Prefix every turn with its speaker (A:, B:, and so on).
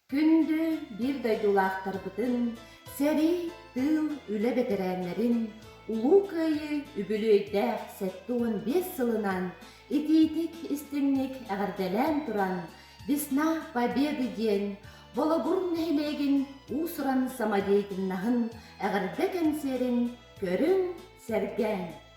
A: Күндү биир дойдулаахтарбытын, сэрии, тыыл, үлэ бэтэрээннэрин Улуу Кыайыы үбүлүөйдээх 75 сылынан итиитик истиҥник эҕэрдэлээн туран «Весна Победы» диэн Болугур нэһилиэгин уус-уран самодеятельноһын эҕэрдэ кэнсиэрин көрүҥ, сэргээҥ!